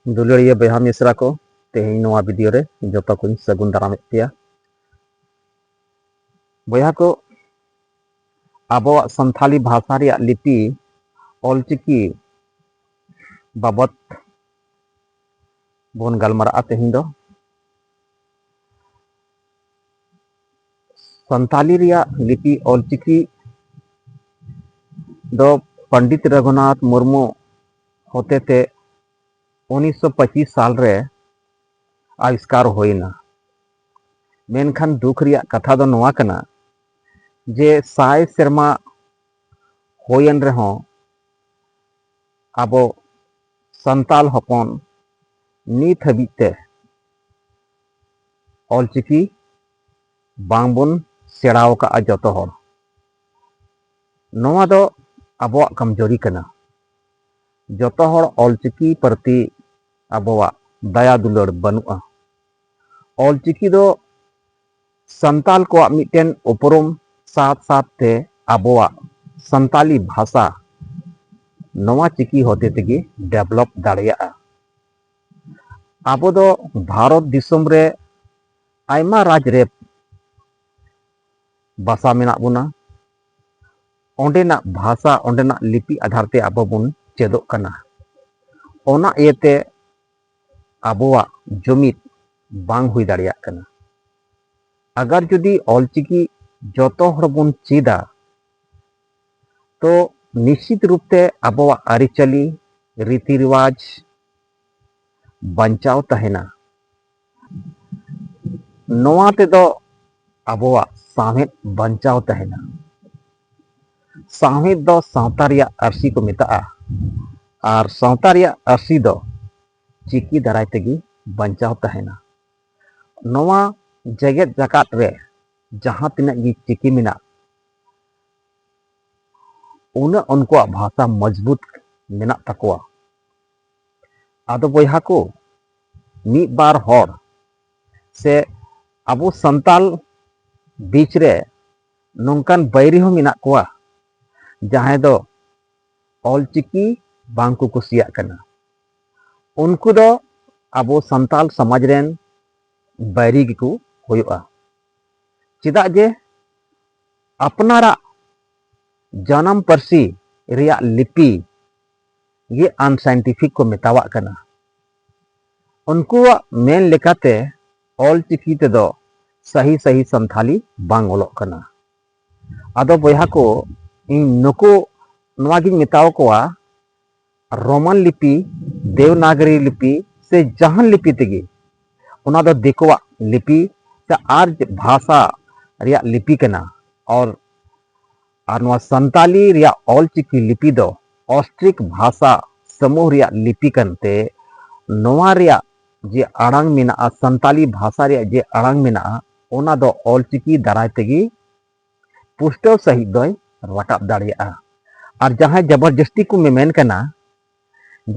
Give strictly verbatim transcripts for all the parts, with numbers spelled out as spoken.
ᱫᱩᱞᱟᱹᱲᱤᱭᱟᱹ ᱵᱚᱭᱦᱟ ᱢᱤᱥᱨᱟ ᱠᱚ, ᱛᱮᱦᱮᱧ ᱱᱚᱣᱟ ᱵᱷᱤᱰᱤᱭᱳ ᱨᱮ ᱡᱚᱛᱚ ᱠᱚᱧ ᱥᱟᱹᱜᱩᱱ ᱫᱟᱨᱟᱢᱮᱫ ᱯᱮᱭᱟ᱾ ᱵᱚᱭᱦᱟ ᱠᱚ, ᱟᱵᱚᱣᱟᱜ ᱥᱟᱱᱛᱷᱟᱞᱤ ᱵᱷᱟᱥᱟ ᱨᱮᱭᱟᱜ ᱞᱤᱯᱤ ᱚᱞᱪᱤᱠᱤ ᱵᱟᱵᱚᱛ ᱵᱚᱱ ᱜᱟᱞᱢᱟᱨᱟᱜᱼᱟ ᱛᱮᱦᱮᱧ ᱫᱚ᱾ ᱥᱟᱱᱛᱟᱞᱤ ᱨᱮᱭᱟᱜ ᱞᱤᱯᱤ ᱚᱞᱪᱤᱠᱤ ᱫᱚ ᱯᱚᱱᱰᱤᱛ ᱨᱚᱜᱷᱩᱱᱟᱛᱷ ᱢᱩᱨᱢᱩ ᱦᱚᱛᱮᱛᱮ ᱩᱱᱤᱥᱥᱚ ᱯᱚᱸᱪᱤᱥ ᱥᱟᱞ ᱨᱮ ᱟᱵᱤᱥᱠᱟᱨ ᱦᱩᱭᱮᱱᱟ᱾ ᱢᱮᱱᱠᱷᱟᱱ ᱫᱩᱠ ᱨᱮᱭᱟᱜ ᱠᱟᱛᱷᱟ ᱫᱚ ᱱᱚᱣᱟ ᱠᱟᱱᱟ ᱡᱮ ᱥᱟᱭ ᱥᱮᱨᱢᱟ ᱦᱩᱭᱮᱱ ᱨᱮᱦᱚᱸ ᱟᱵᱚ ᱥᱟᱱᱛᱟᱞ ᱦᱚᱯᱚᱱ ᱱᱤᱛ ᱦᱟᱹᱵᱤᱡ ᱛᱮ ᱚᱞᱪᱤᱠᱤ ᱵᱟᱝᱵᱚᱱ ᱥᱮᱬᱟ ᱟᱠᱟᱫᱼᱟ ᱡᱚᱛᱚ ᱦᱚᱲ᱾ ᱱᱚᱣᱟ ᱫᱚ ᱟᱵᱚᱣᱟᱜ ᱠᱚᱢᱡᱳᱨᱤ ᱠᱟᱱᱟ᱾ ᱡᱚᱛᱚ ᱦᱚᱲ ᱚᱞᱪᱤᱠᱤ ᱯᱨᱚᱛᱤ ᱟᱵᱚᱣᱟᱜ ᱫᱟᱭᱟ ᱫᱩᱞᱟᱹᱲ ᱵᱟᱹᱱᱩᱜᱼᱟ᱾ ᱚᱞᱪᱤᱠᱤ ᱫᱚ ᱥᱟᱱᱛᱟᱞ ᱠᱚᱣᱟᱜ ᱢᱤᱫᱴᱮᱱ ᱩᱯᱨᱩᱢ ᱥᱟᱛ ᱥᱟᱛ ᱛᱮ ᱟᱵᱚᱣᱟᱜ ᱥᱟᱱᱛᱟᱞᱤ ᱵᱷᱟᱥᱟ ᱱᱚᱣᱟ ᱪᱤᱠᱤ ᱦᱚᱛᱮ ᱛᱮᱜᱮ ᱰᱮᱵᱷᱞᱚᱯ ᱫᱟᱲᱮᱭᱟᱜᱼᱟ᱾ ᱟᱵᱚ ᱫᱚ ᱵᱷᱟᱨᱚᱛ ᱫᱤᱥᱚᱢ ᱨᱮ ᱟᱭᱢᱟ ᱨᱟᱡᱽ ᱨᱮ ᱵᱟᱥᱟ ᱢᱮᱱᱟᱜ ᱵᱚᱱᱟ᱾ ᱚᱸᱰᱮᱱᱟᱜ ᱵᱷᱟᱥᱟ, ᱚᱸᱰᱮᱱᱟᱜ ᱞᱤᱯᱤ ᱟᱫᱷᱟᱨ ᱛᱮ ᱟᱵᱚ ᱵᱚᱱ ᱪᱮᱫᱚᱜ ᱠᱟᱱᱟ᱾ ᱚᱱᱟ ᱤᱭᱟᱹᱛᱮ ᱟᱵᱚᱣᱟᱜ ᱡᱩᱢᱤᱫ ᱵᱟᱝ ᱦᱩᱭ ᱫᱟᱲᱮᱭᱟᱜ ᱠᱟᱱᱟ᱾ ᱟᱜᱟᱨ ᱡᱩᱫᱤ ᱚᱞᱪᱤᱠᱤ ᱡᱚᱛᱚ ᱦᱚᱲ ᱵᱚᱱ ᱪᱮᱫᱟ, ᱛᱚ ᱱᱤᱥᱪᱤᱛ ᱨᱩᱯ ᱛᱮ ᱟᱵᱚᱣᱟᱜ ᱟᱹᱨᱤᱪᱟᱹᱞᱤ, ᱨᱤᱛᱤ ᱨᱮᱣᱟᱡᱽ ᱵᱟᱧᱪᱟᱣ ᱛᱟᱦᱮᱱᱟ᱾ ᱱᱚᱣᱟ ᱛᱮᱫᱚ ᱟᱵᱚᱣᱟᱜ ᱥᱟᱶᱦᱮᱫ ᱵᱟᱧᱪᱟᱣ ᱛᱟᱦᱮᱱᱟ᱾ ᱥᱟᱶᱦᱮᱫ ᱫᱚ ᱥᱟᱶᱛᱟ ᱨᱮᱭᱟᱜ ᱟᱹᱨᱥᱤ ᱠᱚ ᱢᱮᱛᱟᱜᱼᱟ, ᱟᱨ ᱥᱟᱶᱛᱟ ᱨᱮᱭᱟᱜ ᱟᱹᱨᱥᱤ ᱫᱚ ᱪᱤᱠᱤ ᱫᱟᱨᱟᱭ ᱛᱮᱜᱮ ᱵᱟᱧᱪᱟᱣ ᱛᱟᱦᱮᱱᱟ᱾ ᱱᱚᱣᱟ ᱡᱮᱜᱮᱛ ᱡᱟᱠᱟᱛ ᱨᱮ ᱡᱟᱦᱟᱸ ᱛᱤᱱᱟᱹᱜ ᱜᱮ ᱪᱤᱠᱤ ᱢᱮᱱᱟᱜ, ᱩᱱᱟᱹᱜ ᱩᱱᱠᱩᱣᱟᱜ ᱵᱷᱟᱥᱟ ᱢᱚᱡᱽᱵᱩᱛ ᱢᱮᱱᱟᱜ ᱛᱟᱠᱚᱣᱟ᱾ ᱟᱫᱚ ᱵᱚᱭᱦᱟ ᱠᱚ, ᱢᱤᱫ ᱵᱟᱨ ᱦᱚᱲ ᱥᱮ ᱟᱵᱚ ᱥᱟᱱᱛᱟᱞ ᱵᱤᱪ ᱨᱮ ᱱᱚᱝᱠᱟᱱ ᱵᱟᱹᱭᱨᱤ ᱦᱚᱸ ᱢᱮᱱᱟᱜ ᱠᱚᱣᱟ, ᱡᱟᱦᱟᱸᱭ ᱫᱚ ᱚᱞᱪᱤᱠᱤ ᱵᱟᱝ ᱠᱚ ᱠᱩᱥᱤᱭᱟᱜ ᱠᱟᱱᱟ᱾ ᱩᱱᱠᱩ ᱫᱚ ᱟᱵᱚ ᱥᱟᱱᱛᱟᱞ ᱥᱚᱢᱟᱡᱽ ᱨᱮᱱ ᱵᱟᱹᱭᱨᱤ ᱜᱮᱠᱚ ᱦᱩᱭᱩᱜᱼᱟ᱾ ᱪᱮᱫᱟᱜ ᱡᱮ ᱟᱯᱱᱟᱨᱟᱜ ᱡᱟᱱᱟᱢ ᱯᱟᱹᱨᱥᱤ ᱨᱮᱭᱟᱜ ᱞᱤᱯᱤ ᱜᱮ ᱟᱱᱥᱟᱭᱮᱱᱴᱤᱯᱷᱤᱠ ᱠᱚ ᱢᱮᱛᱟᱣᱟᱜ ᱠᱟᱱᱟ᱾ ᱩᱱᱠᱩᱣᱟᱜ ᱢᱮᱱ ᱞᱮᱠᱟᱛᱮ ᱚᱞ ᱪᱤᱠᱤ ᱛᱮᱫᱚ ᱥᱟᱹᱦᱤ ᱥᱟᱹᱦᱤ ᱥᱟᱱᱛᱷᱟᱞᱤ ᱵᱟᱝ ᱚᱞᱚᱜ ᱠᱟᱱᱟ᱾ ᱟᱫᱚ ᱵᱚᱭᱦᱟ ᱠᱚ, ᱤᱧ ᱱᱩᱠᱩ ᱱᱚᱣᱟ ᱜᱤᱧ ᱢᱮᱛᱟᱣ ᱠᱚᱣᱟ, ᱨᱳᱢᱟᱱ ᱞᱤᱯᱤ, ᱫᱮᱵᱽᱱᱟᱜᱽᱨᱤ ᱞᱤᱯᱤ ᱥᱮ ᱡᱟᱦᱟᱱ ᱞᱤᱯᱤ ᱛᱮᱜᱮ, ᱚᱱᱟ ᱫᱚ ᱫᱤᱠᱩᱣᱟᱜ ᱞᱤᱯᱤ ᱥᱮ ᱟᱨᱡᱽ ᱵᱷᱟᱥᱟ ᱨᱮᱭᱟᱜ ᱞᱤᱯᱤ ᱠᱟᱱᱟ᱾ ᱟᱨ, ᱟᱨ ᱱᱚᱣᱟ ᱥᱟᱱᱛᱟᱞᱤ ᱨᱮᱭᱟᱜ ᱚᱞᱪᱤᱠᱤ ᱞᱤᱯᱤ ᱫᱚ ᱚᱥᱴᱨᱤᱠ ᱵᱷᱟᱥᱟ ᱥᱟᱢᱩᱦ ᱨᱮᱭᱟᱜ ᱞᱤᱯᱤ ᱠᱟᱱᱛᱮ, ᱱᱚᱣᱟ ᱨᱮᱭᱟᱜ ᱡᱮ ᱟᱲᱟᱝ ᱢᱮᱱᱟᱜᱼᱟ, ᱥᱟᱱᱛᱟᱞᱤ ᱵᱷᱟᱥᱟ ᱨᱮᱭᱟᱜ ᱡᱮ ᱟᱲᱟᱝ ᱢᱮᱱᱟᱜᱼᱟ, ᱚᱱᱟ ᱫᱚ ᱚᱞᱪᱤᱠᱤ ᱫᱟᱨᱟᱭ ᱛᱮᱜᱮ ᱯᱩᱥᱴᱟᱹᱣ ᱥᱟᱺᱦᱤᱡ ᱫᱚᱭ ᱨᱟᱠᱟᱵ ᱫᱟᱲᱮᱭᱟᱜᱼᱟ᱾ ᱟᱨ ᱡᱟᱦᱟᱸᱭ ᱡᱚᱵᱚᱨᱡᱚᱥᱛᱤ ᱠᱚ ᱢᱮᱢᱮᱱ ᱠᱟᱱᱟ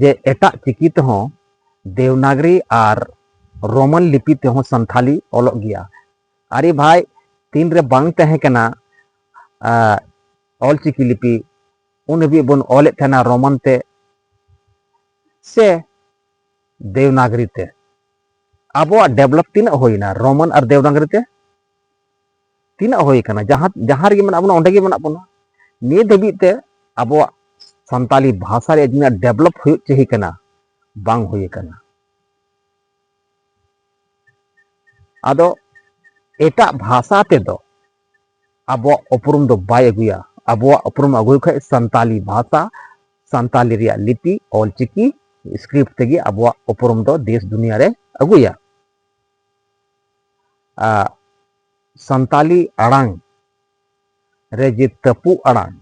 ᱡᱮ ᱮᱴᱟᱜ ᱪᱤᱠᱤ ᱛᱮᱦᱚᱸ, ᱫᱮᱣᱱᱟᱜᱽᱨᱤ ᱟᱨ ᱨᱳᱢᱟᱱ ᱞᱤᱯᱤ ᱛᱮᱦᱚᱸ ᱥᱟᱱᱛᱷᱟᱞᱤ ᱚᱞᱚᱜ ᱜᱮᱭᱟ, ᱟᱨᱮ ᱵᱷᱟᱭ, ᱛᱤᱱᱨᱮ ᱵᱟᱝ ᱛᱟᱦᱮᱸ ᱠᱟᱱᱟ, ᱟ, ᱚᱞᱪᱤᱠᱤ ᱞᱤᱯᱤ, ᱩᱱ ᱦᱟᱹᱵᱤᱡ ᱵᱚᱱ ᱚᱞᱮᱫ ᱛᱟᱦᱮᱱᱟ ᱨᱳᱢᱟᱱ ᱛᱮ ᱥᱮ ᱫᱮᱣᱱᱟᱜᱽᱨᱤ ᱛᱮ᱾ ᱟᱵᱚᱣᱟᱜ ᱰᱮᱵᱷᱞᱚᱯ ᱛᱤᱱᱟᱹᱜ ᱦᱩᱭᱱᱟ ᱨᱳᱢᱟᱱ ᱟᱨ ᱫᱮᱣᱱᱟᱜᱽᱨᱤ ᱛᱮ? ᱛᱤᱱᱟᱹᱜ ᱦᱩᱭ ᱠᱟᱱᱟ? ᱡᱟᱦᱟᱸ, ᱡᱟᱦᱟᱸ ᱨᱮᱜᱮ ᱢᱮᱱᱟᱜ ᱵᱚᱱᱟ, ᱚᱸᱰᱮ ᱜᱮ ᱢᱮᱱᱟᱜ ᱵᱚᱱᱟ᱾ ᱱᱤᱛ ᱦᱟᱹᱵᱤᱡ ᱛᱮ ᱟᱵᱚᱣᱟᱜ ᱥᱟᱱᱛᱟᱞᱤ ᱵᱷᱟᱥᱟ ᱨᱮᱭᱟᱜ ᱡᱟᱦᱟᱸ ᱰᱮᱵᱷᱞᱚᱯ ᱦᱩᱭᱩᱜ ᱪᱟᱹᱦᱤ ᱠᱟᱱᱟ, ᱵᱟᱝ ᱦᱩᱭ ᱠᱟᱱᱟ᱾ ᱟᱫᱚ ᱮᱴᱟᱜ ᱵᱷᱟᱥᱟ ᱛᱮᱫᱚ ᱟᱵᱚᱣᱟᱜ ᱩᱯᱨᱩᱢ ᱫᱚ ᱵᱟᱭ ᱟᱹᱜᱩᱭᱟ᱾ ᱟᱵᱚᱣᱟᱜ ᱩᱯᱨᱩᱢ ᱟᱹᱜᱩᱭ ᱠᱷᱟᱡ ᱥᱟᱱᱛᱟᱞᱤ ᱵᱷᱟᱥᱟ, ᱥᱟᱱᱛᱟᱞᱤ ᱨᱮᱭᱟᱜ ᱞᱤᱯᱤ, ᱚᱞᱪᱤᱠᱤ ᱥᱠᱨᱤᱯᱴ ᱛᱮᱜᱮ ᱟᱵᱚᱣᱟᱜ ᱩᱯᱨᱩᱢ ᱫᱚ ᱫᱮᱥ ᱫᱩᱱᱤᱭᱟᱹ ᱨᱮ ᱟᱹᱜᱩᱭᱟ᱾ ᱟ, ᱥᱟᱱᱛᱟᱞᱤ ᱟᱲᱟᱝ ᱨᱮ ᱡᱮ ᱛᱟᱹᱯᱩᱜ ᱟᱲᱟᱝ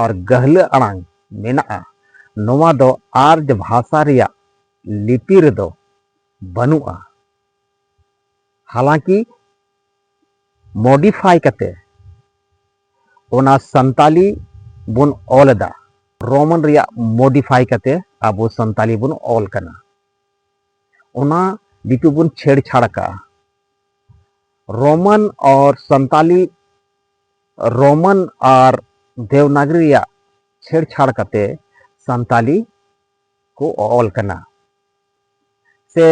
ᱟᱨ ᱜᱟᱹᱦᱞᱟᱹ ᱟᱲᱟᱝ ᱢᱮᱱᱟᱜᱼᱟ, ᱱᱚᱣᱟ ᱫᱚ ᱟᱨᱡᱽ ᱵᱷᱟᱥᱟ ᱨᱮᱭᱟᱜ ᱞᱤᱯᱤ ᱨᱮᱫᱚ ᱵᱟᱹᱱᱩᱜᱼᱟ᱾ ᱦᱟᱞᱟᱝᱠᱤ ᱢᱚᱰᱤᱯᱷᱟᱭ ᱠᱟᱛᱮ ᱚᱱᱟ ᱥᱟᱱᱛᱟᱞᱤ ᱵᱚᱱ ᱚᱞ ᱮᱫᱟ, ᱨᱳᱢᱟᱱ ᱨᱮᱭᱟᱜ ᱢᱚᱰᱤᱯᱷᱟᱭ ᱠᱟᱛᱮ ᱟᱵᱚ ᱥᱟᱱᱛᱟᱞᱤ ᱵᱚᱱ ᱚᱞ ᱠᱟᱱᱟ᱾ ᱚᱱᱟ ᱞᱤᱯᱤ ᱵᱚᱱ ᱪᱷᱮᱲᱪᱷᱟᱲ ᱠᱟᱜᱼᱟ᱾ ᱨᱳᱢᱟᱱ ᱟᱨ ᱥᱟᱱᱛᱟᱞᱤ, ᱨᱳᱢᱟᱱ ᱟᱨ ᱫᱮᱣᱱᱟᱜᱽᱨᱤ ᱨᱮᱭᱟᱜ ᱪᱷᱮᱲᱪᱷᱟᱲ ᱠᱟᱛᱮ ᱥᱟᱱᱛᱟᱞᱤ ᱠᱚ ᱚᱞ ᱠᱟᱱᱟ᱾ ᱥᱮ,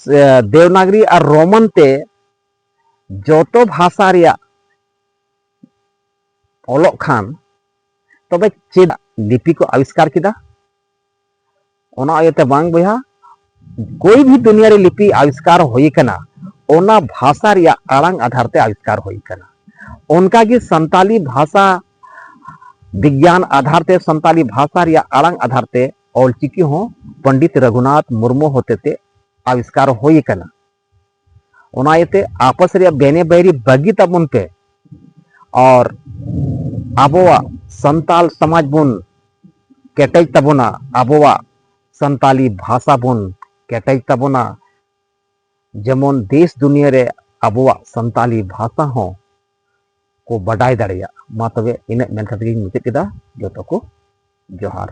ᱥᱮ ᱫᱮᱵᱽᱱᱟᱜᱽᱨᱤ ᱟᱨ ᱨᱳᱢᱟᱱ ᱛᱮ ᱡᱚᱛᱚ ᱵᱷᱟᱥᱟ ᱨᱮᱭᱟᱜ ᱚᱞᱚᱜ ᱠᱷᱟᱱ, ᱛᱚᱵᱮ ᱪᱮᱫ ᱞᱤᱯᱤ ᱠᱚ ᱟᱵᱤᱥᱠᱟᱨ ᱠᱮᱫᱟ? ᱚᱱᱟ ᱤᱭᱟᱹᱛᱮ ᱵᱟᱝ ᱵᱚᱭᱦᱟ, ᱠᱳᱭ ᱵᱷᱤ ᱫᱩᱱᱤᱭᱟᱹ ᱨᱮ ᱞᱤᱯᱤ ᱟᱵᱤᱥᱠᱟᱨ ᱦᱩᱭ ᱠᱟᱱᱟ, ᱚᱱᱟ ᱵᱷᱟᱥᱟ ᱨᱮᱭᱟᱜ ᱟᱲᱟᱝ ᱟᱫᱷᱟᱨ ᱛᱮ ᱟᱵᱤᱥᱠᱟᱨ ᱦᱩᱭ ᱠᱟᱱᱟ᱾ ᱚᱱᱠᱟᱜᱮ ᱥᱟᱱᱛᱟᱞᱤ ᱵᱷᱟᱥᱟ ᱵᱤᱜᱽᱭᱟᱱ ᱟᱫᱷᱟᱨ ᱛᱮ, ᱥᱟᱱᱛᱟᱞᱤ ᱵᱷᱟᱥᱟ ᱨᱮᱭᱟᱜ ᱟᱲᱟᱝ ᱟᱫᱷᱟᱨ ᱛᱮ ᱚᱞᱪᱤᱠᱤ ᱦᱚᱸ ᱯᱚᱱᱰᱤᱛ ᱨᱚᱜᱷᱩᱱᱟᱛᱷ ᱢᱩᱨᱢᱩ ᱦᱚᱛᱮᱛᱮ ᱟᱵᱤᱥᱠᱟᱨ ᱦᱩᱭ ᱠᱟᱱᱟ᱾ ᱚᱱᱟ ᱤᱭᱟᱹᱛᱮ ᱟᱯᱚᱥ ᱨᱮᱭᱟᱜ ᱵᱮᱱᱮ ᱵᱟᱹᱭᱨᱤ ᱵᱟᱹᱜᱤ ᱛᱟᱵᱚᱱ ᱯᱮ, ᱟᱨ ᱟᱵᱚᱣᱟᱜ ᱥᱟᱱᱛᱟᱞ ᱥᱚᱢᱟᱡᱽ ᱵᱚᱱ ᱠᱮᱴᱮᱡ ᱛᱟᱵᱚᱱᱟ, ᱟᱵᱚᱣᱟᱜ ᱥᱟᱱᱛᱟᱞᱤ ᱵᱷᱟᱥᱟ ᱵᱚᱱ ᱠᱮᱴᱮᱡ ᱛᱟᱵᱚᱱᱟ, ᱡᱮᱢᱚᱱ ᱫᱮᱥ ᱫᱩᱱᱤᱭᱟᱹ ᱨᱮ ᱟᱵᱚᱣᱟᱜ ᱥᱟᱱᱛᱟᱞᱤ ᱵᱷᱟᱥᱟ ᱦᱚᱸ ᱠᱚ ᱵᱟᱰᱟᱭ ᱫᱟᱲᱮᱭᱟᱜ᱾ ᱢᱟ ᱛᱚᱵᱮ ᱤᱱᱟᱹᱜ ᱢᱮᱱ ᱠᱟᱛᱮ ᱜᱤᱧ ᱢᱩᱪᱟᱹᱫ ᱠᱮᱫᱟ᱾ ᱡᱚᱛᱚ ᱠᱚ ᱡᱚᱦᱟᱨ᱾